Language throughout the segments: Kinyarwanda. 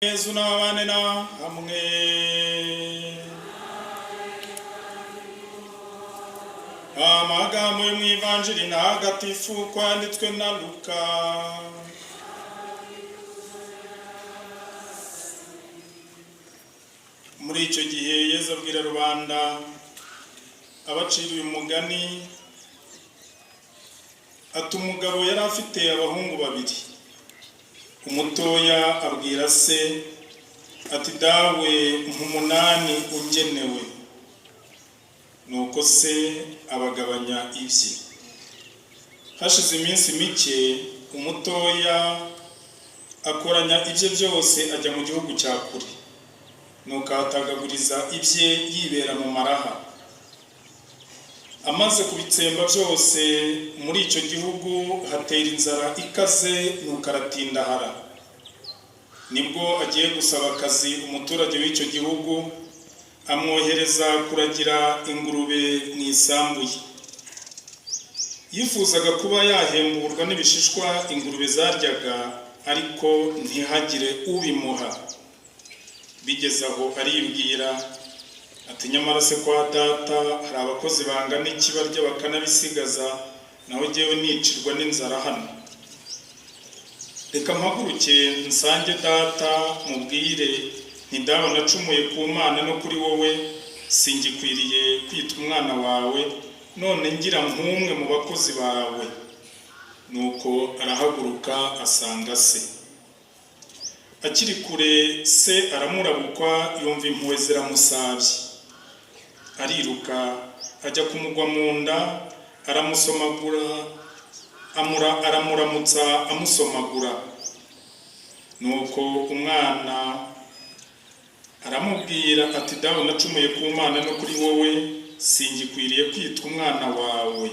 Yezu n'abane na hamwe. Amagambo yo mu Ivanjiri ntagatifu kwanditswe na Luka. Muri icyo gihe Yezu abwira rubanda abaciriye umugani ati: umugabo yari afite abahungu babiri. Umutoya abwira se ati: dawe, mpa umunani ungenewe. Nuko se abagabanya ibye. Hashize iminsi mike, umutoya akoranya ibye byose, ajya mu gihugu cya kure, nuko ahatagaguriza ibye, yibera mu maraha. Amaze kubitsemba byose, muri icyo gihugu hatera inzara ikaze, nuko aratindahara. Nibwo agiye gusaba akazi umuturage w'icyo gihugu, amwohereza kuragira ingurube mu isambu ye. Yifuzaga kuba yahemburwa n'ibishishwa ingurube zaryaga, ariko ntihagire ubimuha. Bigeze aho aribwira ati: nyamara se kwa data hari abakozi bangana iki barya bakanabisigaza, naho jyewe nicirwa n'inzara hano. Reka mpaguruke nsange data, mubwire nti: dawe, nacumuye ku Mana no kuri wowe, singikwiriye kwitwa umwana wawe, none ngira nk'umwe mu bakozi bawe. Nuko arahaguruka asanga se. Akiri kure, se aramurabukwa, yumva impuhwe ziramusabye, ariruka ajya kumugwa mu nda, aramusomagura, aramuramutsa amusomagura. Nuko umwana aramubwira ati: dawe, nacumuye ku Mana no kuri wowe, singikwiriye kwitwa umwana wawe.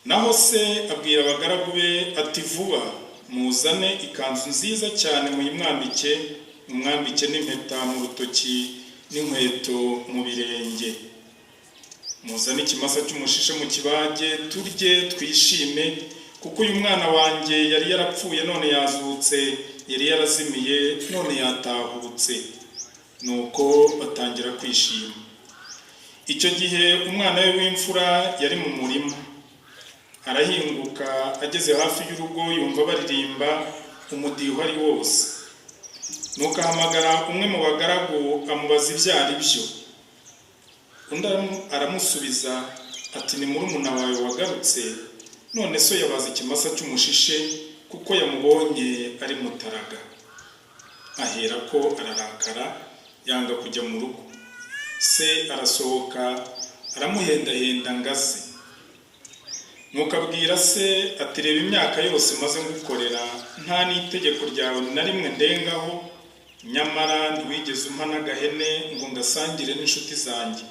Naho se abwira abagaragu be ati: vuba, muzane ikanzu nziza cyane muyimwambike, mumwambike n'impeta mu rutoki n'inkweto mu birenge. Muzane ikimasa cy'umushishe mukibage, turye twishime, kuko uyu mwana wanjye yari yarapfuye none yazutse, yari yarazimiye none yatahutse. Nuko batangira kwishima. Icyo gihe umwana we w'imfura yari mu murima. Arahinguka, ageze hafi y'urugo yumva baririmba, umudiho ari wose. Nuko ahamagara umwe mu bagaragu, amubaza ibyo ari byo. Undi aramusubiza ati: ni murumuna wawe wagarutse, none so yabaze ikimasa cy'umushishe kuko yamubonye ari mutaraga. Aherako ararakara, yanga kujya mu rugo. Se arasohoka, aramuhendahenda ngo aze. Nuko abwira se ati: reba imyaka yose maze ngukorera, nta n'itegeko ryawe na rimwe ndengaho, nyamara ntiwigeze umpa n'agahene ngo ngasangire n'inshuti zanjye.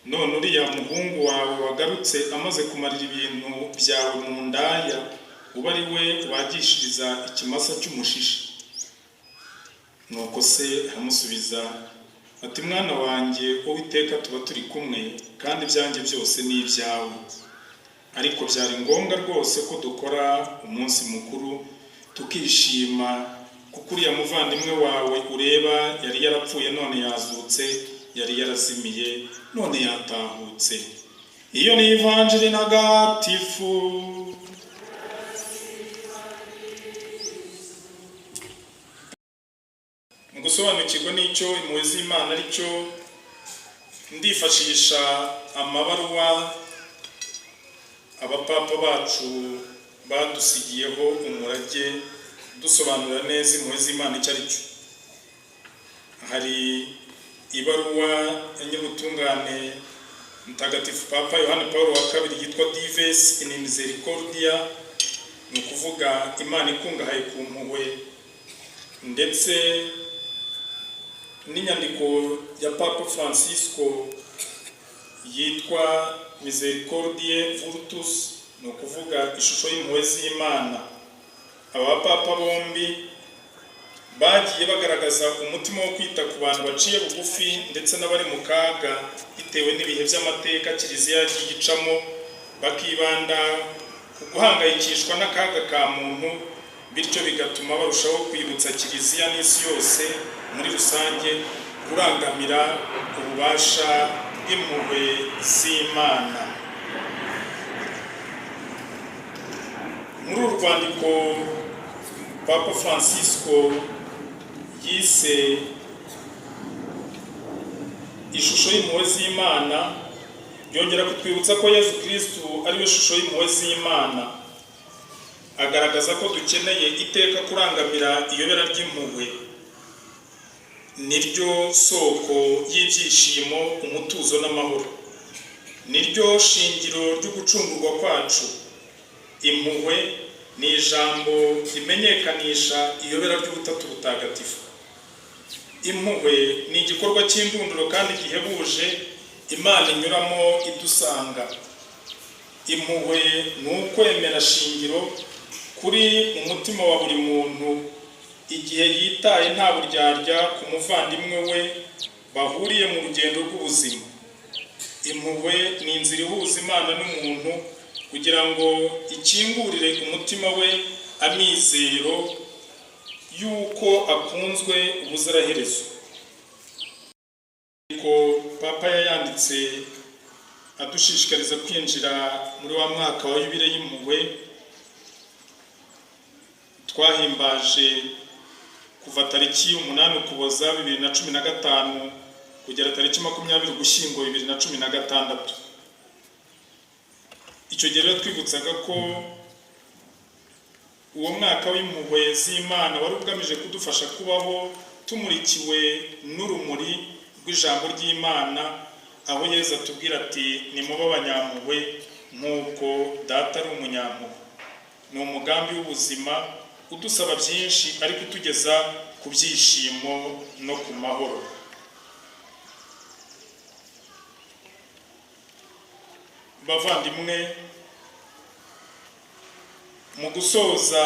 None uriya muhungu wawe wagarutse amaze kumarira ibintu byawe mu ndaya, uba ari we wagishiriza ikimasa cy'umushishe. Nuko se aramusubiza ati: mwana wanjye, Uwiteka tuba turi kumwe, kandi ibyanjye byose ni ibyawe. Ariko byari ngombwa rwose ko dukora umunsi mukuru tukishima, kuko uriya muvandimwe wawe ureba yari yarapfuye none yazutse, yari yarazimiye none yatahutse. Iyo ni Ivanjiri ntagatifu. Mu gusobanukirwa n'icyo impuhwe z'Imana ari cyo, ndifashisha amabaruwa abapapa bacu badusigiyeho umurage, dusobanura neza impuhwe z'Imana icyo ari cyo. Hari ibaruwa ya Nyirubutungane Mutagatifu Papa Yohani Paul wa kabiri yitwa Dives in Misericordia, ni ukuvuga Imana ikungahaye ku mpuhwe, ndetse n'inyandiko ya Papa Francisco yitwa Misericordiae Vultus, ni ukuvuga ishusho y'impuhwe z'Imana. Aba bapapa bombi bagiye bagaragaza umutima wo kwita ku bantu baciye bugufi ndetse n'abari mu kaga bitewe n'ibihe by'amateka Kiliziya yagiye icamo, bakibanda ku guhangayikishwa n'akaga ka muntu. Bityo bigatuma barushaho kwibutsa Kiliziya n'isi yose muri rusange kurangamira ububasha bw'impuhwe z'Imana. Muri uru rwandiko Papa Francisco yise ishusho y'impuhwe z'Imana, yongera kutwibutsa ko Yezu Kristu ari we shusho y'impuhwe z'Imana. Agaragaza ko dukeneye iteka kurangamira iyobera ry'impuhwe, niryo soko y'ibyishimo, umutuzo n'amahoro, niryo shingiro ry'ugucungurwa kwacu. Impuhwe ni ijambo rimenyekanisha iyobera ry'Ubutatu Butagatifu. Impuhwe ni igikorwa cy'indunduro kandi gihebuje Imana inyuramo idusanga. Impuhwe ni ukwemera shingiro kuri mu mutima wa buri muntu igihe yitaye nta buryarya ku muvandimwe we bahuriye mu rugendo rw'ubuzima. Impuhwe ni inzira ihuza Imana n'umuntu kugira ngo ikingurire umutima we amizero y'uko akunzwe ubuziraherezo. Ko Papa yayanditse adushishikariza kwinjira muri wa mwaka wa yubile y'impuhwe twahimbaje kuva tariki 8 Ukuboza 2015 kugera tariki 20 Ugushyingo 2016. Icyo gihe rero twibutsaga ko uwo mwaka w'impuhwe z'Imana wari ugamije kudufasha kubaho tumurikiwe n'urumuri rw'ijambo ry'Imana, aho Yezu atubwira ati nimube abanyampuhwe nk'uko Data ari umunyampuhwe. Ni umugambi w'ubuzima udusaba byinshi ariko utugeza ku byishimo no ku mahoro. Bavandimwe, mu gusoza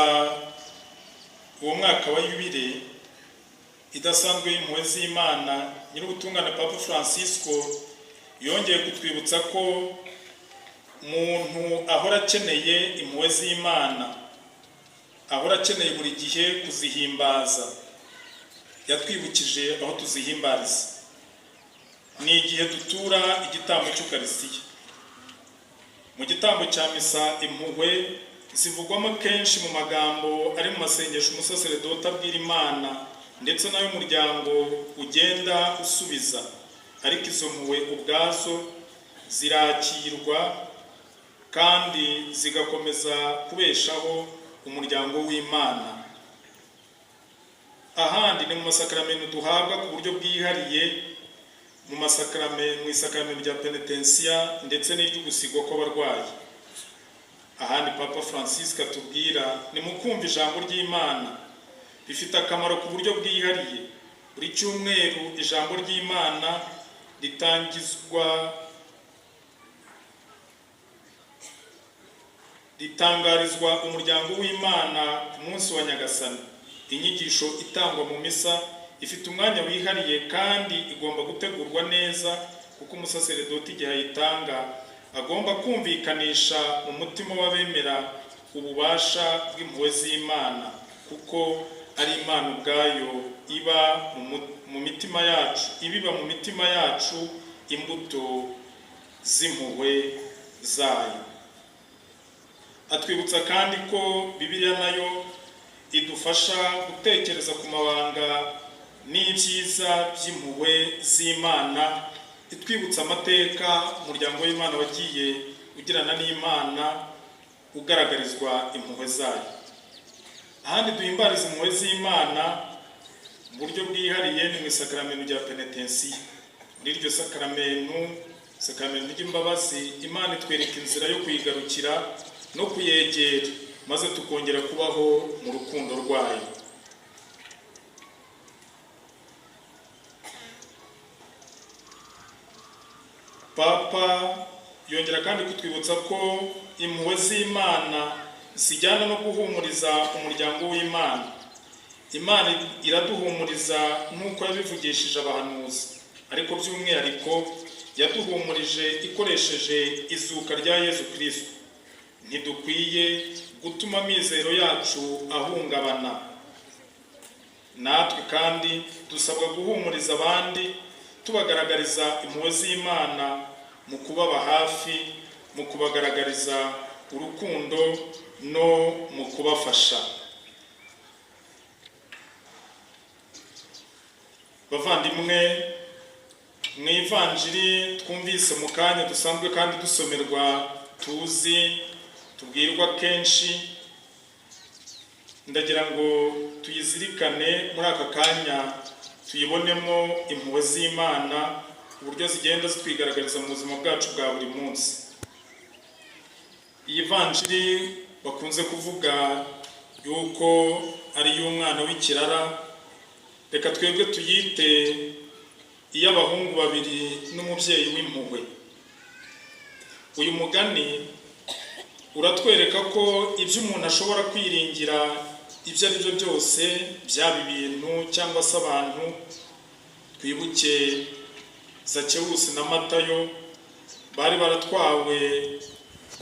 uwo mwaka wa yubile idasanzwe y'impuhwe z'Imana, Nyir'ubutungane Papa Francisco yongeye kutwibutsa ko umuntu ahora akeneye impuhwe z'Imana, ahora akeneye buri gihe kuzihimbaza. Yatwibukije aho tuzihimbariza ni igihe dutura igitambo cy'Ukaristiya. Mu gitambo cya misa impuhwe zivugwamo kenshi mu magambo ari mu masengesho umusaseredoti abwira Imana ndetse n'ay'umuryango ugenda usubiza, ariko izo mpuhwe ubwazo zirakirwa kandi zigakomeza kubeshaho umuryango w'Imana. Ahandi ni mu masakaramentu duhabwa ku buryo bwihariye, mu masakaramentu, mu isakaramentu rya penetensiya ndetse n'iry'ugusigwa kw'abarwayi. Ahandi Papa Francisco atubwira ni mu kumva ijambo ry'Imana rifite akamaro ku buryo bwihariye. Buri cyumweru ijambo ry'Imana ritangarizwa umuryango w'Imana ku munsi wa Nyagasani. Inyigisho itangwa mu misa ifite umwanya wihariye kandi igomba gutegurwa neza, kuko umusaseredoti igihe ayitanga agomba kumvikanisha mu mutima w'abemera ububasha bw'impuhwe z'Imana, kuko ari Imana ubwayo iba mu mitima yacu, ibiba mu mitima yacu imbuto z'impuhwe zayo. Atwibutsa kandi ko Bibiliya nayo idufasha gutekereza ku mabanga n'ibyiza by'impuhwe z'Imana, itwibutsa amateka umuryango w'Imana wagiye ugirana n'Imana ugaragarizwa impuhwe zayo. Ahandi duhimbariza impuhwe z'Imana mu buryo bwihariye ni mu isakaramentu rya penetensiya. Muri iryo sakaramentu, sakaramentu ry'imbabazi, Imana itwereka inzira yo kuyigarukira no kuyegera, maze tukongera kubaho mu rukundo rwayo. Papa yongera kandi kutwibutsa ko impuhwe z'Imana zijyana no guhumuriza umuryango w'Imana. Imana iraduhumuriza nk'uko yabivugishije abahanuzi, ariko by'umwihariko yaduhumurije ikoresheje izuka rya Yezu Kristo. Ntidukwiye gutuma amizero yacu ahungabana. Natwe kandi dusabwa guhumuriza abandi, tubagaragariza impuhwe z'Imana mu kubaba hafi, mu kubagaragariza urukundo no mu kubafasha. Bavandimwe, mu ivanjiri twumvise mu kanya dusanzwe kandi dusomerwa, tuzi, tubwirwa kenshi, ndagira ngo tuyizirikane muri aka kanya, tuyibonemo impuhwe z'Imana, uburyo zigenda zitwigaragariza mu buzima bwacu bwa buri munsi. Iyi vanjiri bakunze kuvuga yuko ari iy'umwana w'ikirara, reka twebwe tuyite iy'abahungu babiri n'umubyeyi w'impuhwe. Uyu mugani uratwereka ko ibyo umuntu ashobora kwiringira ibyo ari byo byose, byaba ibintu cyangwa se abantu, twibuke Zakewusi na Matayo bari baratwawe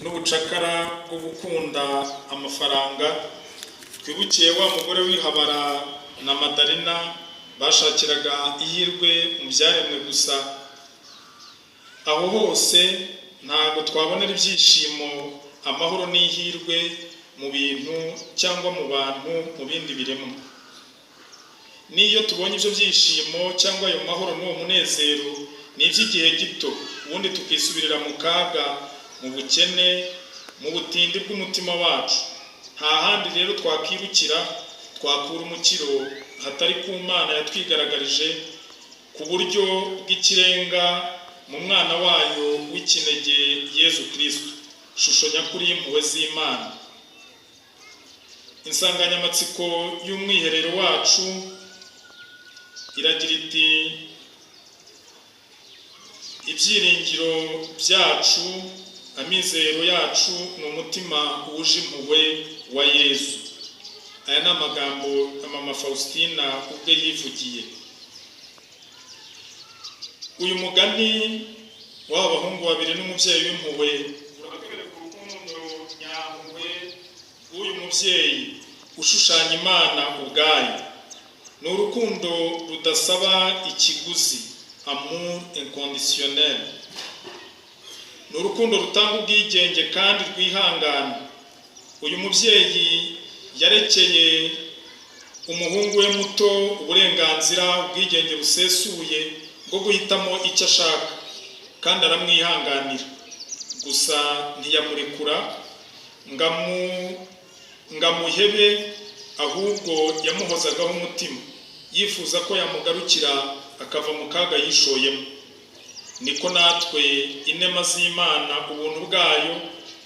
n'ubucakara bwo gukunda amafaranga, twibuke wa mugore w'ihabara na Madalena bashakiraga ihirwe mu byaremwe gusa. Aho hose ntabwo twabonera ibyishimo, amahoro n'ihirwe mu bintu cyangwa mu bantu, mu bindi biremwa. N'iyo tubonye ibyo byishimo cyangwa ayo mahoro n'uwo munezero, ni iby'igihe gito, ubundi tukisubirira mu kaga, mu bukene, mu butindi bw'umutima wacu. Nta handi rero twakirukira twakura umukiro hatari ku Mana yatwigaragarije ku buryo bw'ikirenga mu mwana wayo w'ikinege Yezu Kristo, shusho nyakuri y'impuhwe z'Imana. Insanganyamatsiko y'umwiherero wacu iragira iti: ibyiringiro byacu, amizero yacu ni umutima wuje impuhwe wa Yezu. Aya ni amagambo ya Mama Faustina ubwe yivugiye. Uyu mugani w'aba bahungu babiri n'umubyeyi w'impuhwe uratwereka urukundo nyampuhwe rw'uyu mubyeyi ushushanya Imana ubwayo. Ni urukundo rudasaba ikiguzi, amour inconditionnel. Ni urukundo rutanga ubwigenge kandi rwihangana. Uyu mubyeyi yarekeye umuhungu we muto uburenganzira, ubwigenge busesuye bwo guhitamo icyo ashaka, kandi aramwihanganira. Gusa ntiyamurekura ngamuhebe, ahubwo yamuhozagaho umutima, yifuza ko yamugarukira akava mu kaga yishoyemo. Niko natwe inema z'Imana, ubuntu bwayo,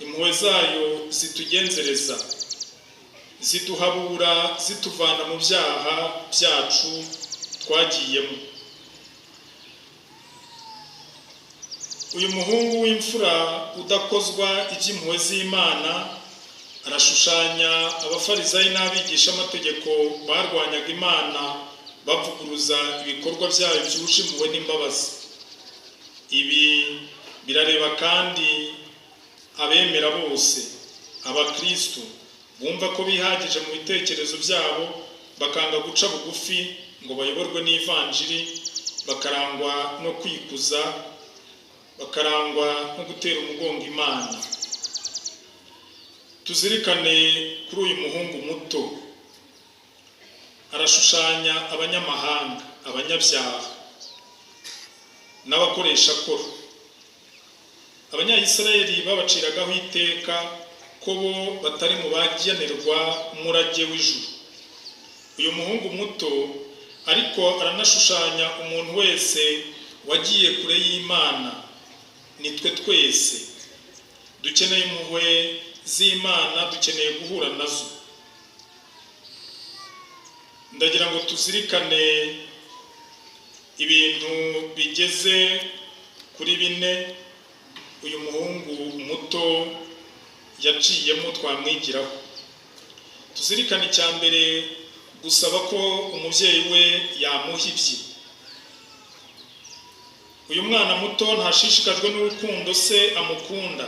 impuhwe zayo zitugenzereza, ziduhabura, zituvana mu byaha byacu twagiyemo. Uyu muhungu w'imfura udakozwa iby'impuhwe z'Imana arashushanya abafarisayi n'abigishamategeko barwanyaga Imana, bavuguruza ibikorwa byayo byuje impuhwe n'imbabazi. Ibi birareba kandi abemera bose, abakristo bumva ko bihagije mu bitekerezo byabo, bakanga guca bugufi ngo bayoborwe n'ivanjiri, bakarangwa no kwikuza, bakarangwa no gutera umugongo Imana. Tuzirikane kuri uyu muhungu muto, arashushanya abanyamahanga, abanyabyaha n'abakoresha koro. Abanyayisiraheli babaciragaho iteka ko bo batari mu bagenerwa umurage w'ijuru. Uyu muhungu muto ariko aranashushanya umuntu wese wagiye kure y'Imana. Nitwe twese dukeneye impuhwe z'Imana, dukeneye guhura nazo. Ndagira ngo tuzirikane ibintu bigeze kuri bine uyu muhungu muto yaciyemo twamwigiraho. Tuzirikane icya mbere, gusaba ko umubyeyi we yamuha ibye. Uyu mwana muto ntashishikajwe n'urukundo se amukunda,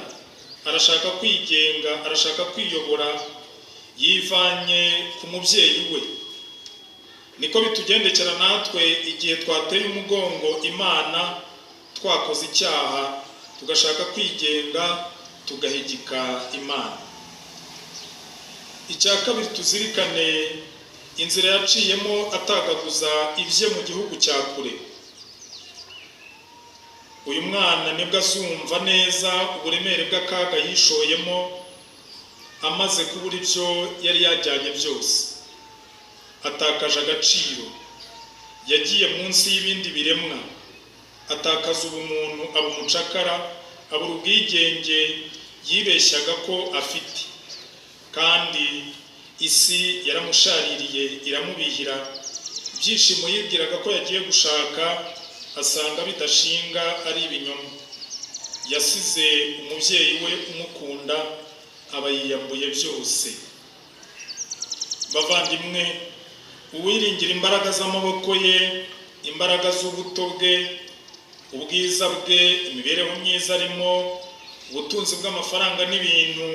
Arashaka kwigenga, arashaka kwiyobora, yivanye ku mubyeyi we. Niko bitugendekera natwe igihe twateye umugongo Imana, twakoze icyaha, tugashaka kwigenga, tugahigika Imana. Icya kabiri, tuzirikane inzira yaciyemo atagaguza ibye mu gihugu cya kure. Uyu mwana nibwo azumva neza uburemere bw'akaga yishoyemo amaze kubura ibyo yari yajyanye byose. Atakaje agaciro, yagiye munsi y'ibindi biremwa, atakaza ubumuntu, aba umucakara, abura ubwigenge yibeshyaga ko afite. Kandi isi yaramushaririye, iramubihira. Ibyishimo yibwiraga ko yagiye gushaka asanga bidashinga, ari ibinyoma. Yasize umubyeyi we umukunda, aba yiyambuye byose. Bavandimwe, uwiringira imbaraga z'amaboko ye, imbaraga z'ubuto bwe, ubwiza bwe, imibereho myiza arimo, ubutunzi bw'amafaranga n'ibintu,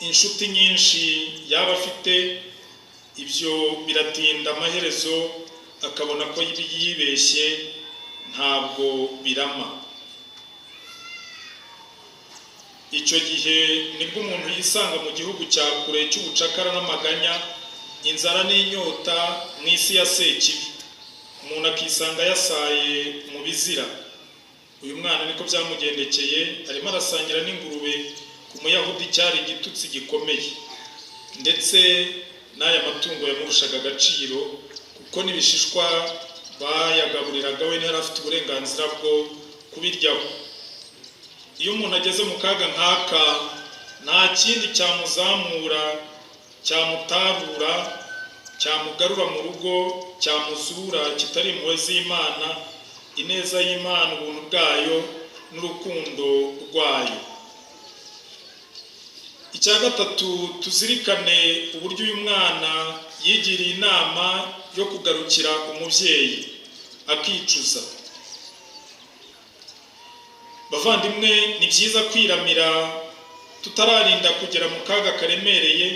inshuti nyinshi yaba afite, ibyo biratinda, amaherezo akabona ko yibeshye, ntabwo birama. Icyo gihe nibwo umuntu yisanga mu gihugu cya kure cy'ubucakara n'amaganya, inzara n'inyota, mu isi ya Sekibi. Umuntu akisanga yasaye mu bizira. Uyu mwana niko byamugendekeye, arimo arasangira n'ingurube. Ku Muyahudi cyari igitutsi gikomeye, ndetse n'aya matungo yamurushaga agaciro, kuko n'ibishishwa bayagaburiraga we ntiyari afite uburenganzira bwo kubiryaho. Iyo umuntu ageze mu kaga nk'aka, nta kindi cyamuzamura, cyamutarura, cyamugarura mu rugo, cyamuzura, kitari impuhwe z'Imana, ineza y'Imana, ubuntu bwayo n'urukundo rwayo. Icya gatatu, tuzirikane uburyo uyu mwana yigiriye inama yo kugarukira umubyeyi akicuza. Bavandimwe, ni byiza kwiramira tutararinda kugera mu kaga karemereye.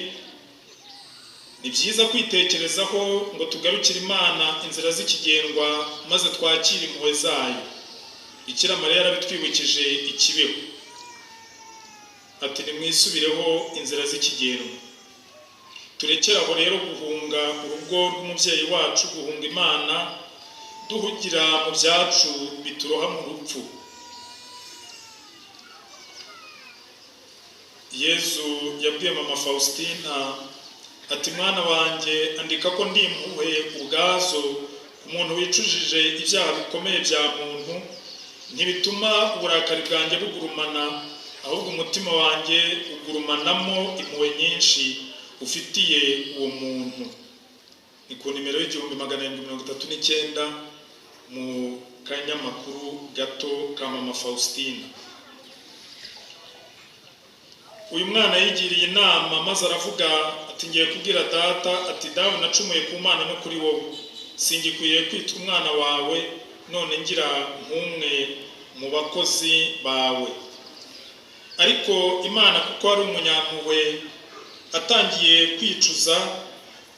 Ni byiza kwitekerezaho ngo tugarukire Imana inzira z'ikigendwa, maze twakire impuhwe zayo. Bikira Mariya yarabitwibukije ikibeho, ati: "Nimwisubireho inzira z'ikigendwa." Turekere aho rero guhunga urugo rw'umubyeyi wacu, guhunga Imana duhugira mu byacu bituroha mu rupfu. Yezu yabwiye Mama Faustina ati: "Mwana wanjye, andika ko ndi impuhwe ubwazo ku muntu wicujije ibyaha bikomeye bya muntu. Ntibituma uburakari bwanjye bugurumana, ahubwo umutima wanjye ugurumanamo impuhwe nyinshi ufitiye uwo muntu." Ni ku nimero y'1739 mu kanyamakuru gato ka Mama Faustina. Uyu mwana yigiriye inama maze aravuga ati: "Ngiye kubwira data," ati: "Dawe, nacumuye ku Mana no kuri wowe, singikwiye kwitwa umwana wawe, none ngira nk'umwe mu bakozi bawe." Ariko Imana, kuko ari umunyampuhwe, atangiye kwicuza,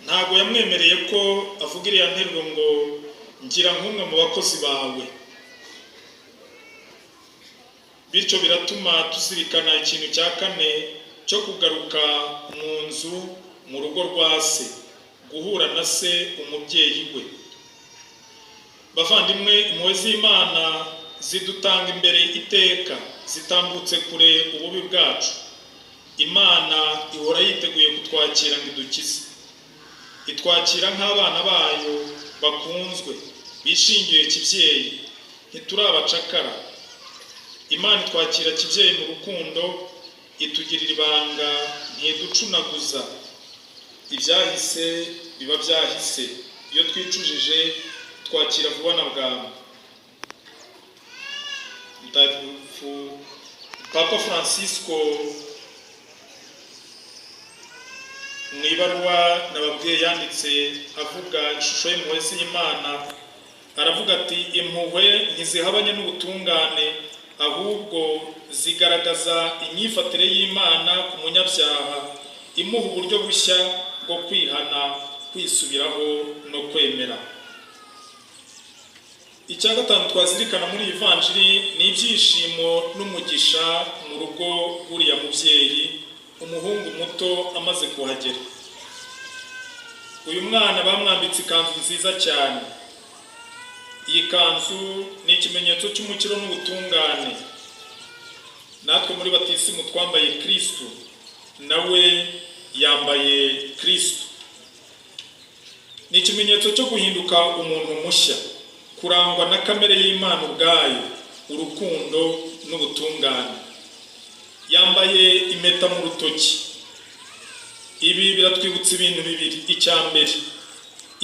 ntabwo yamwemereye ko avuga iriya nteruro ngo: "Ngira nk'umwe mu bakozi bawe." Bityo biratuma tuzirikana ikintu cya kane cyo kugaruka mu nzu, mu rugo rwa se, guhura na se umubyeyi we. Bavandimwe, impuhwe z'Imana zidutanga imbere iteka, zitambutse kure ububi bwacu. Imana ihora yiteguye kutwakira ngo idukize. Itwakira nk'abana bayo bakunzwe, bishingiye kibyeyi, ntiturabacakara. Imana itwakira kibyeyi mu rukundo, itugirira ibanga, ntiducunaguza. Ibyahise biba byahise, iyo twicujije twakira vuba na bwangu. Mutagatifu Papa Francisco, mu ibaruwa nababwiye yanditse avuga ishusho y'impuhwe z'Imana, aravuga ati: "Impuhwe ntizihabanye n'ubutungane, Ahubwo zigaragaza imyifatire y'Imana ku munyabyaha, imuha uburyo bushya bwo kwihana, kwisubiraho no kwemera. Icya gatanu twazirikana muri iyi vanjiri ni ibyishimo n'umugisha mu rugo rw'uriya mubyeyi, umuhungu muto amaze kuhagera. Uyu mwana bamwambitse ikanzu nziza cyane. Iyi kanzu ni ikimenyetso cy'umukiro n'ubutungane. Natwe muri batisimu twambaye Kristu, nawe yambaye Kristu. Ni ikimenyetso cyo guhinduka umuntu mushya, kurangwa na kamere y'Imana ubwayo, urukundo n'ubutungane. Yambaye impeta mu rutoki. Ibi biratwibutsa ibintu bibiri. Icya mbere,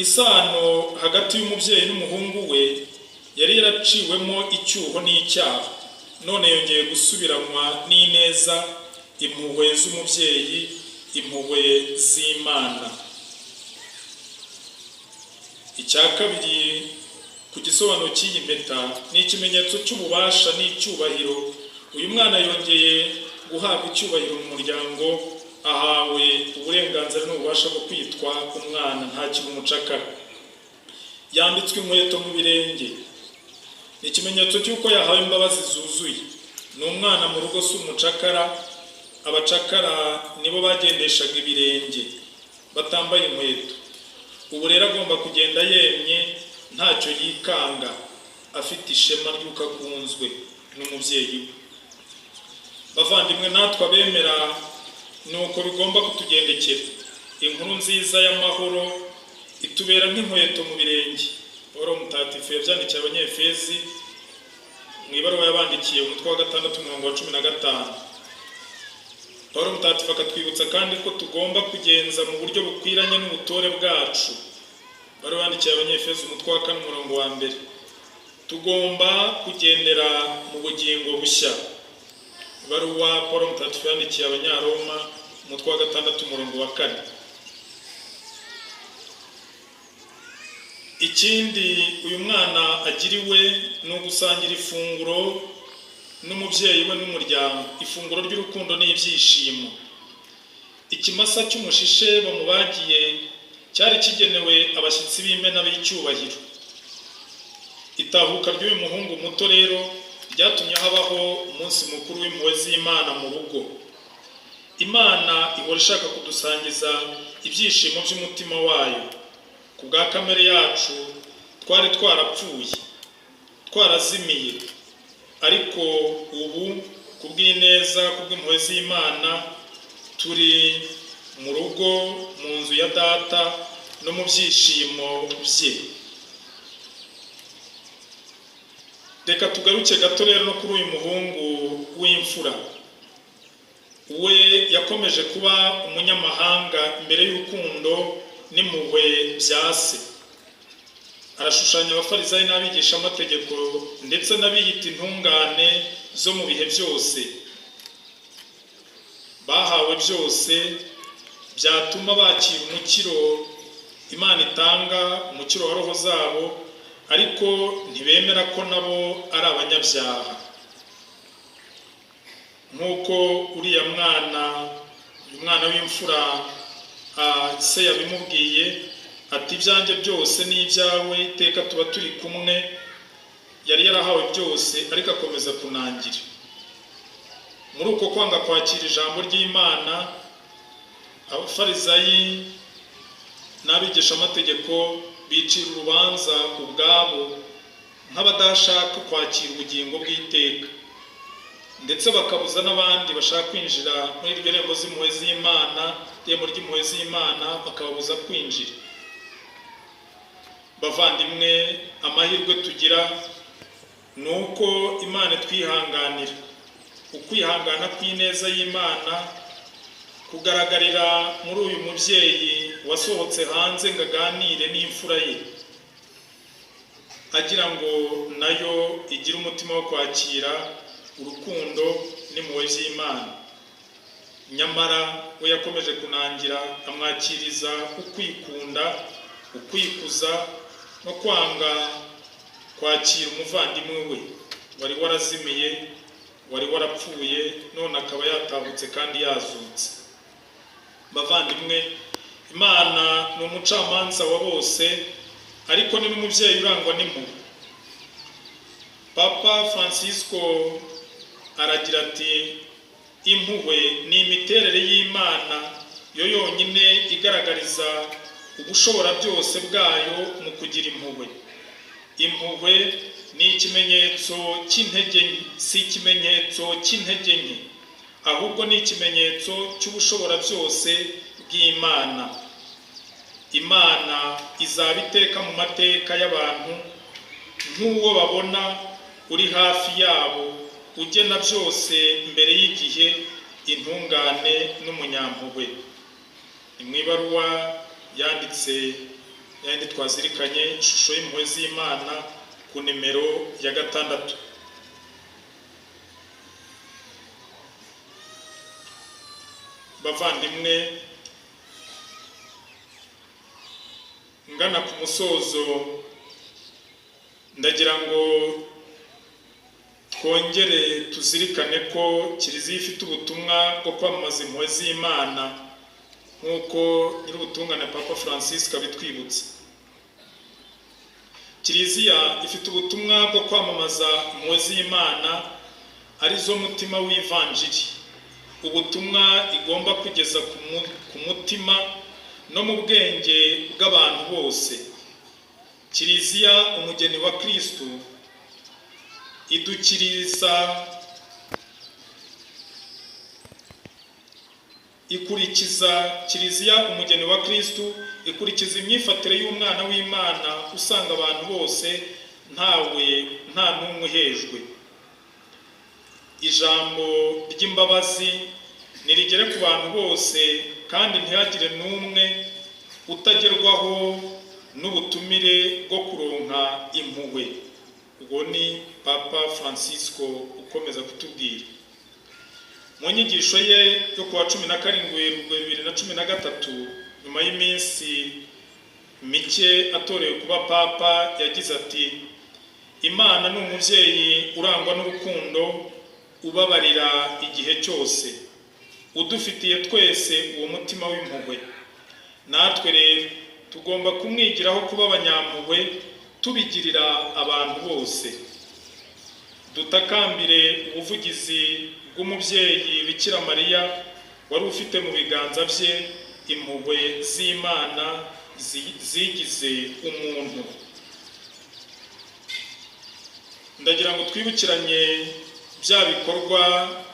isano hagati y'umubyeyi n'umuhungu we yari yaraciwemo icyuho n'icyaha, none yongeye gusubiranwa n'ineza, impuhwe z'umubyeyi, impuhwe z'Imana. Icya kabiri, ku gisobanuro cy'iyi mpeta, ni ikimenyetso cy'ububasha n'icyubahiro. Uyu mwana yongeye guhabwa icyubahiro mu muryango, ahawe uburenganzira n'ububasha bwo kwitwa umwana, ntakiri umucakara. Yambitswe inkweto mu birenge, ni ikimenyetso cy'uko yahawe imbabazi zuzuye. Ni umwana mu rugo, si umucakara. Abacakara nibo bagendeshaga ibirenge batambaye inkweto. Ubu rero agomba kugenda yemye, ntacyo yikanga, afite ishema ry'uko akunzwe n'umubyeyi we. Bavandimwe, natwe abemera ni uko bigomba kutugendekera. Inkuru nziza y'amahoro itubera nk'inkweto mu birenge. Paul Mutagatifu yabyandikiye Abanyefezi mu ibaruwa yabandikiye, umutwe wa 6, umurongo wa 15. Paul Mutagatifu akatwibutsa kandi ko tugomba kugenza mu buryo bukwiranye n'ubutore bwacu. Ibaruwa yandikiye Abanyefezi, umutwe wa 4, umurongo wa 1. Tugomba kugendera mu bugingo bushya. Ibaruwa Paul Mutagatifu yandikiye Abanyaroma, umutwe wa 6, umurongo wa 4. Ikindi uyu mwana agiriwe ni ugusangira ifunguro n'umubyeyi we n'umuryango, ifunguro ry'urukundo n'ibyishimo. Ikimasa cy'umushishe bamubagiye cyari kigenewe abashyitsi b'imena b'icyubahiro. Itahuka ry'uyu muhungu muto rero ryatumye habaho umunsi mukuru w'impuhwe z'Imana mu rugo. Imana ihora ishaka kudusangiza ibyishimo by'umutima wayo. Ku bwa kamere yacu twari twarapfuye, twarazimiye, ariko ubu ku bw'ineza, ku bw'impuhwe z'Imana, turi mu rugo, mu nzu ya Data no mu byishimo bye. Reka tugaruke gato rero no kuri uyu muhungu w'imfura. We yakomeje kuba umunyamahanga imbere y'urukundo n'impuhwe bya se. Arashushanya abafarisayo n'abigishamategeko ndetse n'abiyita intungane zo mu bihe byose. Bahawe byose byatuma bakira umukiro Imana itanga, umukiro wa roho zabo, ariko ntibemera ko nabo ari abanyabyaha. Nk'uko uriya mwana, uyu mwana w'imfura, se yabimubwiye ati: ibyanjye byose ni ibyawe, iteka tuba turi kumwe. Yari yarahawe byose, ariko akomeza kunangira. Muri uko kwanga kwakira ijambo ry'Imana, abafarisayi n'abigishamategeko bicira urubanza ubwabo nk'abadashaka kwakira ubugingo bw'iteka, ndetse bakabuza n'abandi bashaka kwinjira muri iryo rembo z'impuhwe z'Imana, irembo ry'impuhwe z'Imana, bakababuza kwinjira. Bavandimwe, amahirwe tugira ni uko Imana twihanganira. Ukwihangana kw'ineza y'Imana kugaragarira muri uyu mubyeyi wasohotse hanze ngo aganire n'imfura ye, agira ngo nayo igire umutima wo kwakira urukundo n'impuhwe z'Imana. Nyamara we yakomeje kunangira, amwakiriza ukwikunda, ukwikuza no kwanga kwakira umuvandimwe we wari warazimiye, wari warapfuye none akaba yatahutse kandi yazutse. Bavandimwe, Imana ni umucamanza wa bose, ariko ni n'umubyeyi urangwa n'impuhwe. Papa Francisco aragira ati: impuhwe ni imiterere y'Imana yo yonyine igaragariza ubushobora byose bwayo mu kugira impuhwe. Impuhwe ni ikimenyetso cy'intege nke, si ikimenyetso cy'intege nke, ahubwo ni ikimenyetso cy'ubushobora byose bw'Imana. Imana izaba iteka mu mateka y'abantu nk'uwo babona uri hafi yabo, ugena byose mbere y'igihe, intungane n'umunyampuhwe. Ni mu ibaruwa yanditse yandi twazirikanye, ishusho y'impuhwe z'Imana, ku nimero ya 6. Bavandimwe, ngana ku musozo, ndagira ngo twongere tuzirikane ko Kiliziya ifite ubutumwa bwo kwamamaza impuhwe z'Imana nk'uko nyir'ubutungane Papa Francisco abitwibutsa. Kiliziya ifite ubutumwa bwo kwamamaza impuhwe z'Imana, arizo mutima w'ivanjiri, ubutumwa igomba kugeza ku mutima no mu bwenge bw'abantu bose. Kiliziya umugeni wa Kristo idukiriza, ikurikiza Kiliziya umugeni wa Kristo ikurikiza imyifatire y'umwana w'Imana usanga abantu bose ntawe nta n'umwe uhejwe. Ijambo ry'imbabazi nirigere ku bantu bose, kandi ntihagire n'umwe utagerwaho n'ubutumire bwo kuronka impuhwe. Ubwo ni Papa Francisco ukomeza kutubwira. Mu nyigisho ye yo kuwa 17 Werurwe 2013, nyuma y'iminsi mike atorewe kuba Papa, yagize ati: Imana ni umubyeyi urangwa n'urukundo, ubabarira igihe cyose, udufitiye twese uwo mutima w'impuhwe. Natwe rero tugomba kumwigiraho kuba abanyampuhwe, tubigirira abantu bose. Dutakambire ubuvugizi bw'umubyeyi Bikira Mariya, wari ufite mu biganza bye impuhwe z'Imana zigize umuntu. Ndagira ngo twibukiranye bya bikorwa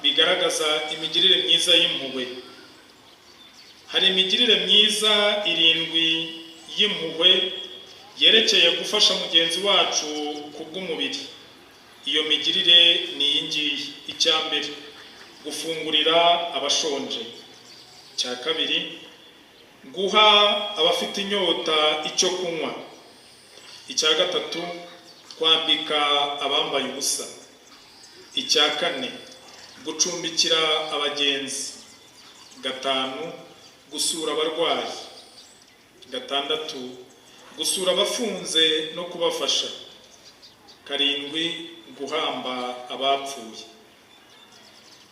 bigaragaza imigirire myiza y'impuhwe. Hari imigirire myiza 7 y'impuhwe yerekeye gufasha mugenzi wacu ku bw'umubiri. Iyo migirire ni iyi ngiyi: icya mbere, gufungurira abashonje; icya kabiri, guha abafite inyota icyo kunywa; icya gatatu, kwambika abambaye ubusa; icya kane, gucumbikira abagenzi; 5, gusura abarwayi; 6, gusura abafunze no kubafasha; 7, guhamba abapfuye.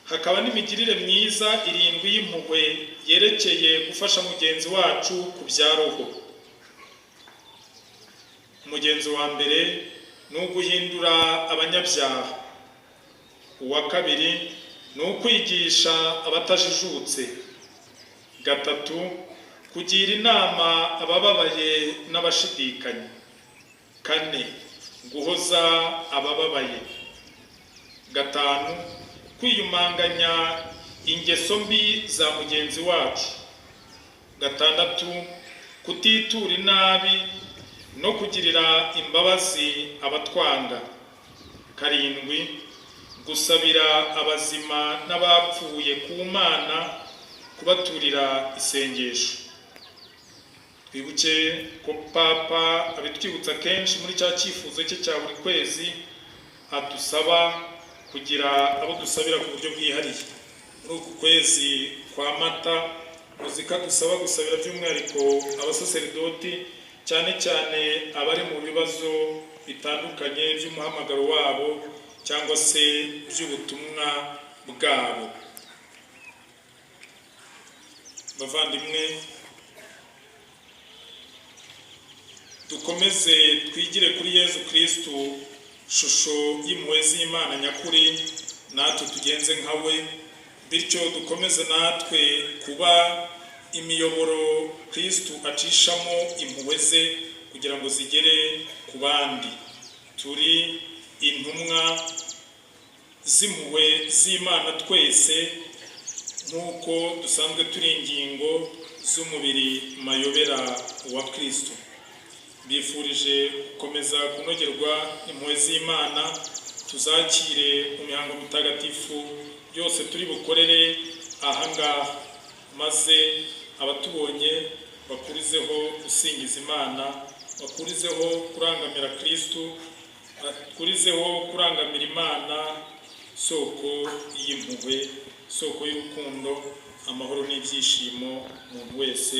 Hakaba n'imigirire myiza 7 y'impuhwe yerekeye gufasha mugenzi wacu ku bya roho. Umugenzi wa mbere ni uguhindura abanyabyaha; uwa kabiri ni ukwigisha abatajijutse; 3, kugira inama abababaye n'abashidikanya; 4, guhoza abababaye; 5, kwiyumanganya ingeso mbi za mugenzi wacu; 6, kutitura inabi no kugirira imbabazi abatwanga; 7, gusabira abazima n'abapfuye ku Mana, kubaturira isengesho. Twibuke ko Papa abitwibutsa kenshi muri cya cyifuzo cye cya buri kwezi, adusaba kugira abo dusabira ku buryo bwihariye. Muri uku kwezi kwa Mata, muzika dusaba gusabira by'umwihariko abasaseridoti, cyane cyane abari mu bibazo bitandukanye by'umuhamagaro wabo, cyangwa se by'ubutumwa bwabo. Bavandimwe, dukomeze twigire kuri Yezu Kristu, shusho y'impuhwe z'Imana nyakuri, natwe tugenze nka we, bityo dukomeze natwe kuba imiyoboro Kristu acishamo impuhwe ze kugira ngo zigere ku bandi. Turi intumwa z'impuhwe z'Imana twese, nk'uko dusanzwe turi ingingo z'umubiri mayobera wa Kristu. Bifurije gukomeza kunogerwa impuhwe z'Imana, tuzakire mu mihango mitagatifu yose turi bukorere ahangaha, maze abatubonye bakurizeho gusingiza Imana, bakurizeho kurangamira Kristu, bakurizeho kurangamira Imana, soko y'impuhwe, soko y'urukundo, amahoro n'ibyishimo umuntu wese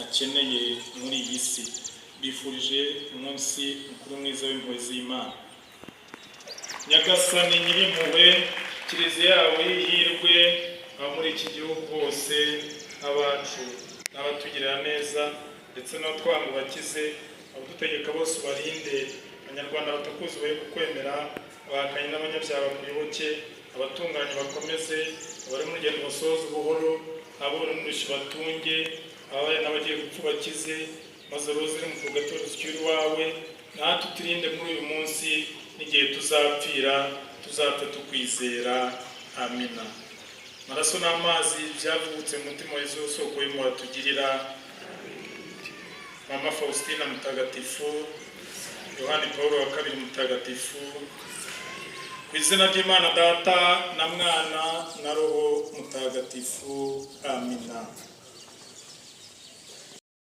akeneye muri iyi si. Bifurije umunsi mukuru mwiza w'impuhwe z'Imana. Nyagasani nyir'impuhwe, Kiliziya yawe y'ihirwe, abo muri iki gihugu bose, abacu n'abatugirira neza, ndetse n'abatwanga ubakize, abadutegeka bose ubarinde, Abanyarwanda batakuzi bahe kukwemera, abahakanyi n'abanyabyaha bakuyoboke, abatunganye bakomeze, abari mu rugendo basohoze ubuhoro, aboro n'urushyi batunge, ababaye n'abagiye gupfa ubakize, maze roho ziri mu purgatori zicyure iwawe, natwe uturinde muri uyu munsi n'igihe tuzapfira, tuzapfe tukwizera. Amina. Amaraso n'amazi byavutse mu mutima wa Yezu, soko y'impuhwe atugirira. Mama Faustina mutagatifu, Yohani Paul wa kabiri mutagatifu, ku izina ry'Imana Data na Mwana na Roho Mutagatifu. Amina.